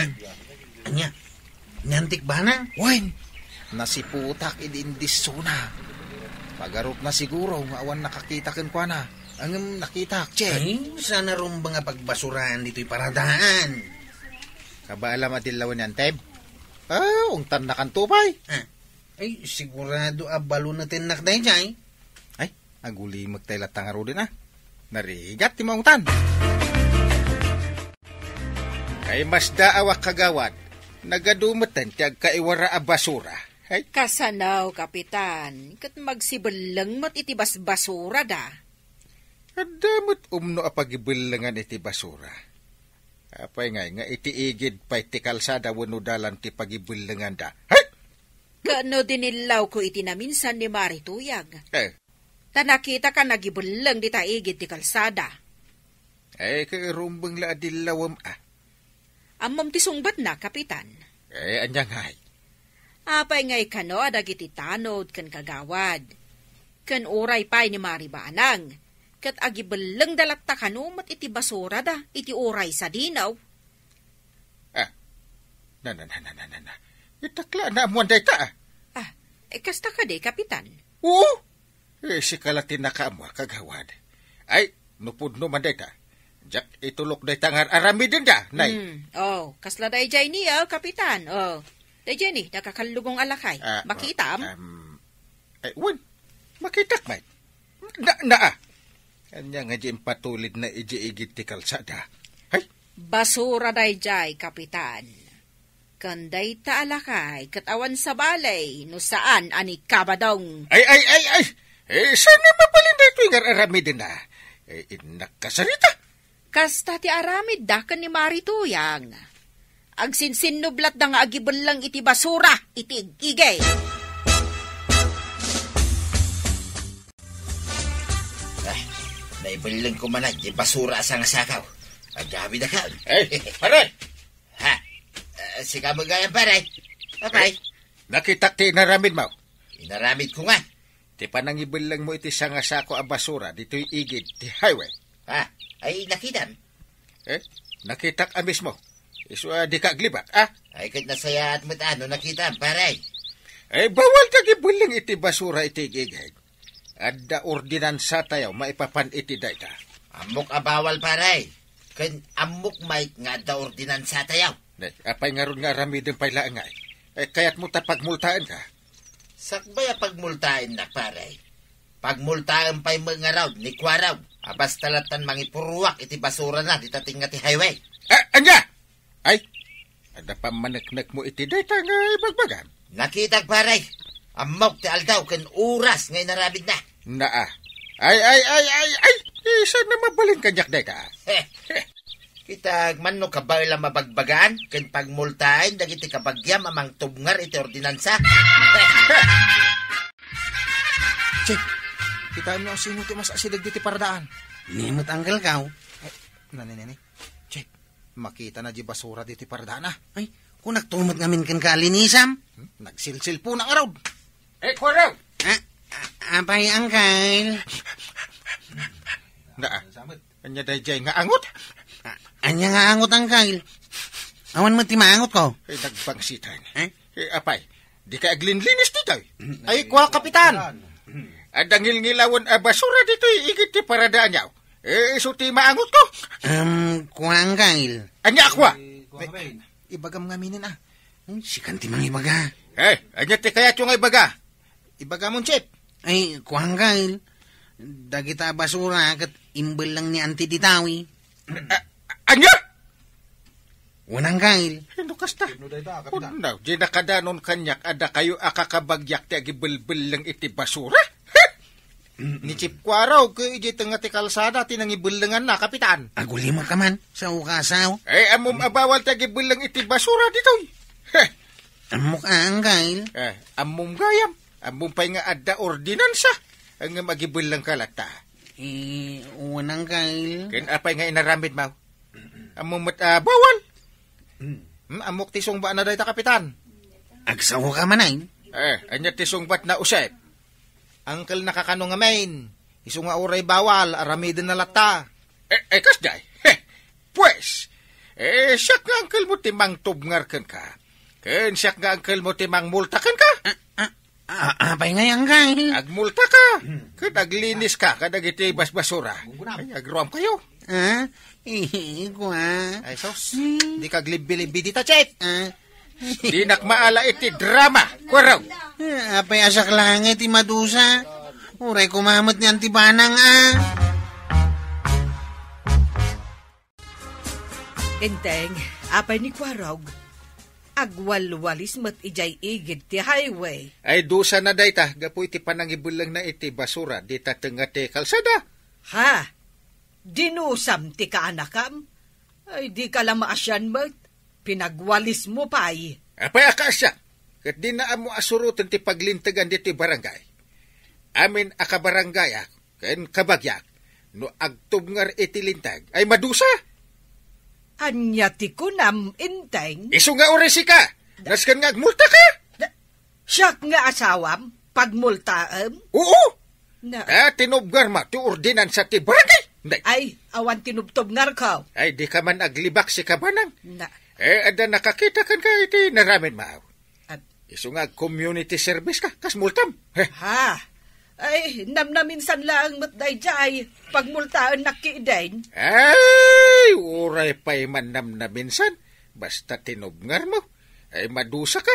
Ania? Niantik bana? Wen, nasiputak idi indissona. Pagarupna siguro nga awan nakakita kenkuana. Ngem nakitak, Chef. Ay, saan a rumbeng a pagbasuraan ditoy paradaan. Kabaalam a dillawen ni Anteb? Ah, ungtannakanto pay. Ah. Ay, sigurado a balunetennak daydiay. Ay, agulimek tay latta ngaruden, ah. Narigat ti maungtan. Kaimasdaawak, kagawad. Nagadu metten ti agkaiwara a basura. Ay. Kasano, Kapitan? Ket magsibelleng met iti basbasurada. Adda met umno a pagibellengan iti basura. Apay ngay nga iti igid pay ti kalsada wenno dalan ti pagibellenganda? Hay! Ket no dinillawko iti naminsan ni Mari Tuyag, Eh. ta nakitaka nagibelleng dita igid ti kalsada. Eh, ket rumbeng la a dillawem, ah. Ammom ti sungbatna, Kapitan. Eh, ania ngay? Apay ngay kano a dagiti tanod ken kagawad, ken uray pay ni Mari Banang, ket agibellengda latta kano met iti basurada iti uray sadino? Ah, na, na, na. Itak la a naammoan dayta, ah. Ah, eh, kasta kadi, Kapitan? Oo. Eh, sika la ti nakaammo, kagawad. Ay, no pudno man dayta, Diak itulok dayta nga ar-aramidenda, nay. Hmm. Oh, kasla dayjay ni, oh, Kapitan. Oh. Dayjay ni, nakakallugong a lakay. Ah, Makitam? Ah, um, ay, wen. Makitak, met. Na, naa. Ania nga di impatulid na iji igid ti kalsada? Ay? Basura dayjay, Kapitan. Ken dayta a lakay ket awan sabali no saan a ni Kabadong. Ay, ay, ay, ay! Eh, saan nga mabalin daytoy nga ar-aramidenda? Eh, innak kasarita. Kasta ti aramidda ken ni Mari Tuyang. Agsinsinnublatda nga agibelleng iti basura iti ig-igid. Ah, naibelleng ko man di basura a sangasakaw. Agawid a kaon. Eh, pare! Ha? Eh, sika met gayam, pare? Apay? Eh, nakitak ti inaramidmo. Inaramid ko nga. Ti panangibellengmo iti sangasako a basura ditoy igid ti highway. Ha? Ay, nakitam? Eh, nakitak a mismo. Isu a dika aglibak, ah? Ay, ket nasayaat met a no nakitam, pare. Eh, bawal ta agibelleng iti basura iti igid. Adda ordinansatayo maipapan iti dayta. Ammok a bawal, pare. Ken ammok met nga adda ordinansatayo. Ne, apay ngarud nga aramiden pay laeng ngay? Eh, kayatmo ta pagmultaenka? Sakbay a pagmultaennak, pare. Pagmultaen pay met ngarud ni Kuarog a basta lattan mangipurruak iti basurana dita tengnga ti highway. Ah, ania? Ay, adda pammaneknekmo iti dayta nga ibagbagam? Nakitak, pare. Ammok ti aldaw ken oras nga inaramidna. Naa. Ay, ay, ay, ay, ay! Saan nga mabalin kaniak dayta? Kita, agmano kabaelam a bagbagaan ken pagmultaen dagiti kabagiam a mangtubngar iti ordinansa. Che, kitaem no sino ti mas asideg diti paradaan. Ni met, angkelko. Ay, nani, nani. Che, makitana di basura diti paradaan, ah. Ay, kunak to met ngamin kenka a linisam. Hmm? Nagsilsilpona ngarud. Eh, Kuarog! Ah, ah, apay, angkel? Naa. Ania dayjay nga angot? Ah, ania nga angot, angkel? Awan met ti maangotko. Eh, nagbangsitan. Eh? Eh, apay, dika aglinlinis ditoy? Ay, kua, Kapitan. Adda ngilngilawen a basura ditoy igid ti paradaanyo. Eh, isu ti maangotko. Um, kua, angkel. Ania a kua? Eh, kua, Kapitan. Ibagam ngaminen, ah. Hmm, sikan ti mangibaga. Eh, ania ti kayatyo nga ibaga? Ibagamon, Chief. Ay, kua, angkel. Dagita a basura ket imbelleng ni Auntie Ditawi. A-, a-, ania? Wen, angkel. No kasta. Sino dayta, Kapitan? Unaw, di nakadanon kaniak a dakayo a kakabagiak ti agibelbelleng iti basura? Ni Chief Kuarog, ket idiay tengnga ti kalsada ti nangibellenganna, Kapitan. Agulimekka man, sao ka, sao? Eh, ammom a bawal ti agibelleng iti basura ditoy. Heh. Ammok a, angkel. Eh, ammom gayam. Ammom pay nga adda ordinansa. Ngem agibellengka latta. Eh, wen, angkel. Ken apay nga inaramidmo? Ammom met a bawal. Hmm, ammok ti sungbatna dayta, Kapitan. Agsaoka man, ay? Eh, ania ti sungbatna, Josep? Angkelna kakano ngamin? Isu nga uray bawal, aramidenna latta. Eh, eh, kasdiay? Heh, pues, eh, siak nga angkelmo ti mangtubngar kenka. Ken siak nga angkelmo ti mangmulta kenka. Ah, ah, ah, apay ngay, angkel? Agmultaka. Ken agliniska kadagiti basbasura. Ay, agruamkayo. Ah? Eh, kua. Ay, sus. Hmm. Dika aglibbi-libbi dita, Chief. Ah? Dinak maala iti drama, Kuarog. Ah, apay a siak laeng ti madusa. Uray koma met ni Auntie Banang, ah. Enteng, apay ni Kuarog? Agwalwalis met idiay igid ti highway. Ay, dusana dayta, gapu iti panangibellengna iti basura dita tengnga ti kalsada. Ha? Dinusam ti kaanakam? Ay, dika la maasian met. Pinagwalismo pay. Apay a kaasiak? Ket dina ammo a suroten ti paglintegan ditoy barangay. Amin a kabarangayak ken kabagiak, no agtubngar iti linteg, ay madusa. Ania ti kunam, Enteng? Isu nga uray sika, nasken nga agmultaka. Da-, siak nga asawam, pagmultaem? Oo. Na. Ah, tinubngarmo ti ordinansa ti barangay. Nay. Ay, awan tinubtubngarko. Ay, dika man aglibak, sika Banang. Na. Eh, adda nakakita kenka iti naramidmo. At isu nga ag-community service ka, kas multam. Heh. Ha? Ay, namnaminsan laeng met daydiay, pagmultaennak ketdin. Ay, uray pay man namnaminsan, basta tinubngarmo. Ay, madusa ka,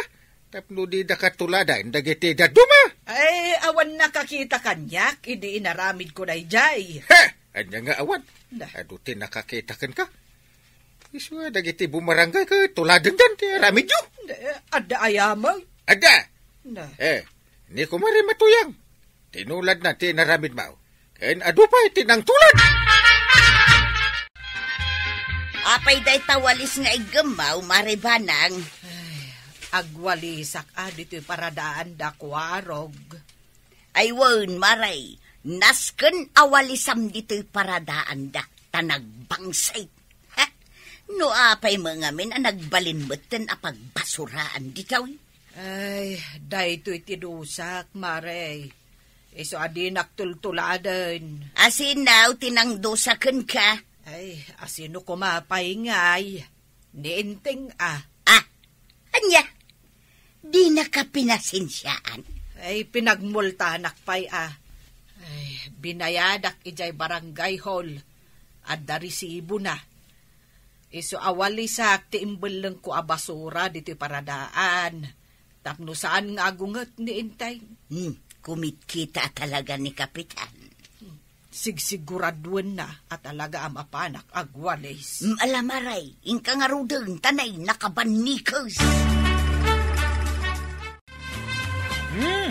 tapno didaka tuladan dagiti dadduma. Ay, awan nakakita kaniak idi inaramidko daydiay. Ha! Ania nga awan? Na. Adu ti nakakita kenka. Isu nga dagiti bumarangay ket tuladendan ti aramidyo. Adda aya met? Adda. Na. Eh, ni kumare Matuyang. Tinuladna ti inaramidmo. Ken adu pay ti nangtulad. Apay dayta walis nga iggemmo, Mare Banang? Ay, agwalisak a ditoy paradaanda, Kuarog. Ay wen, Mare, nasken a walisam ditoy paradaanda, ta nagbangsit. Ha? No apay met ngamin a nagbalin metten a pagbasuraan ditoy? Ay, daytoy ti dusak, Mare. Isu a dinak tultuladen. Asino ti nangdusa kenka? Ay, asino koma pay ngay? Ni Enteng a. Ah, ania? Dinaka pinasensiaan? Ay, pinagmultanak pay a. Ay, binayadak idiay barangay hall. Adda resibona. Isu a walisak ti imbellengko a basura ditoy paradaan. Tapno saan nga agunget ni Enteng. Hmm, kumitkita a talaga ni Kapitan. Sigsiguraduenna a talaga a mapanak agwalis. Mm, ala, Mare, inka ngaruden, ta nay nakabannikes. Hmm.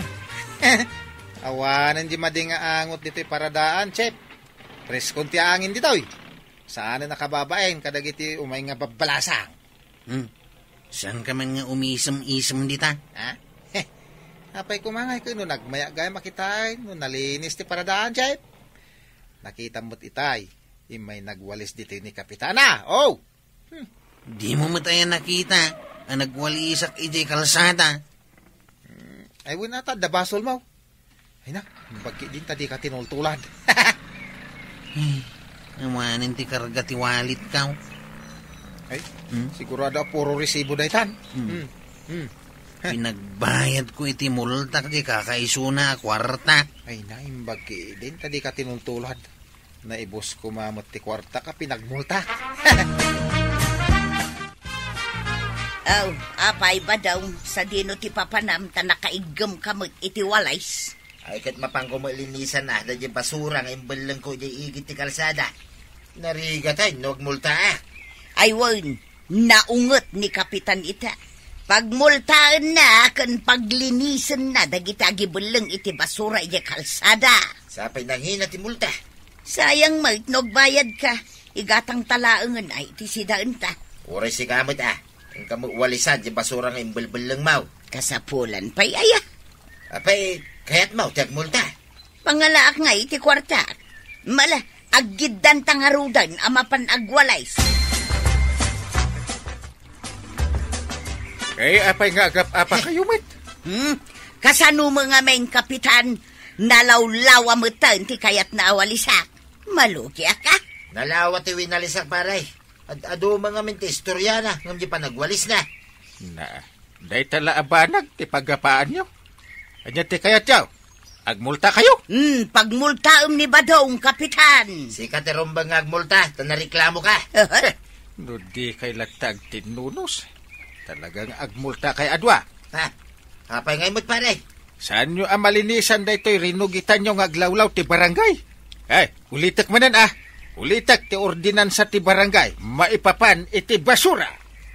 Awanen di madi nga angot ditoy paradaan, Chef. Preskon ti angin ditoy. Saan a nakababain kadagiti umay nga babbalasang. Hmm. Saanka man nga umisem-isem dita? Ha? Heh. Apay koma ngay ket no nagmayat gayam a kitaen no nalinis ti paradaan, Chef? Nakitam met itay, immay nagwalis ditoy ni Kapitana. Oh! Hmm. Dimo met aya nakita a nagwalisak idiay kalsada? Hmm. Ay, wen ata, adda basolmo. Ay na, bagki din ta dika tinultulad. Ay, awanen ti karga ti wallet ko. Ay, hmm? Sigurado a puro resibo daytan. Hmm. Hmm. Hmm. Pinagbayadko iti multak di kakaisuna a kuarta. Ay na, imbag ki din ta dika tinultulad. Naibus ko met ti kuarta ka pinagmulta. Aw, apay, Badong, sadino ti papanam ta nakaiggem ka met iti walis? Ay, ket mapanko met linisan a, daydi basura nga imbellengko idiay igid ti kalsada. Narigat ay no agmultaak. Ay wen, naunget ni Kapitan ita. Pagmultaenna ken paglinisenna dagiti agibelleng iti basura idiay kalsada. Sapay nangina ti multa? Sayang met no agbayadka, igatangta laengen ay ti sidaenta. Uray sika met a, inka met walisan ti basura nga imbelbellengmo. Kasapulan pay aya. Apay, kayatmo ti agmulta? Pangalaak ngay iti kuartaak. Mala, aggiddanta ngaruden a mapan agwalis. Eh, apay nga agap-apa kayo met? Hmm? Kasano mo ngamin, Kapitan? Nalawlawa metten ti kayatna a walisak. Malugiak a. Nalawa ti winalisak, pare. Ad-adu man ngamin ti istoriana ngem di panagwalisna. Na, dayta la a banag ti paggapaanyo. Ania ti kayatyo? Agmulta kayo? Hmm, pagmultaem ni Badong, Kapitan. Sika ti rumbeng nga agmulta, ta nareklamo ka. Eh, no di kay latta agtinnunos, talagang agmulta kay adua. Ha? Apay ngay met, pare? Saanyo a malinisan daytoy rinugitanyo nga aglawlaw ti barangay? Ay, ulitek manen a. Ulitek ti ordinansa ti barangay maipapan iti basura.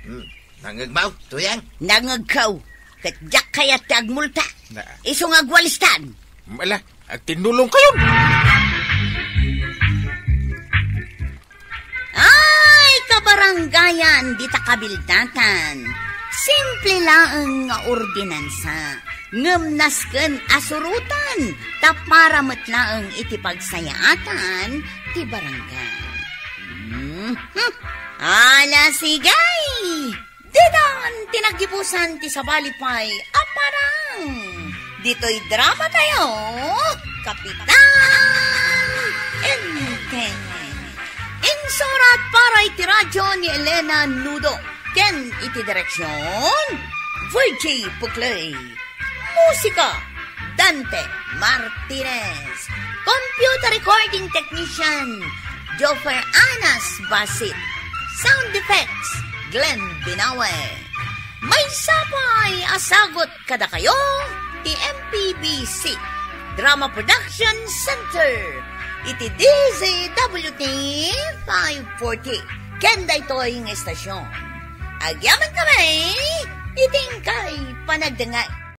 Hmm. Nangngegmo, Tuyang? Nangngegko. Ket diak kayat ti agmulta. Na. Isu nga agwalistan. Ala, agtinnulong kayon. Ay, kabarangayan, dita kabildatan. Simple laeng nga ordinansa. Ngem nasken a surotan, ta para met laeng iti pagsayaatan ti barangay. Mhm. Ala, sige! Ditan ti naggibusan ti sabali pay a parang. Ditoy drama tayo, Kapitan Enteng. Insurat para iti radyo ni Elena Nudo. Ken iti direksyon, Virgie Puclay. Musika, Dante Martinez. Computer recording technician, Joffer Anas Basit. Sound effects, Glenn Binawe. Maysa pay a sagut kadakayo ti M P B C Drama Production Center iti D Z W T five forty ken daytoy nga estasyon. Agyaman kami iti inkay panagdengngeg.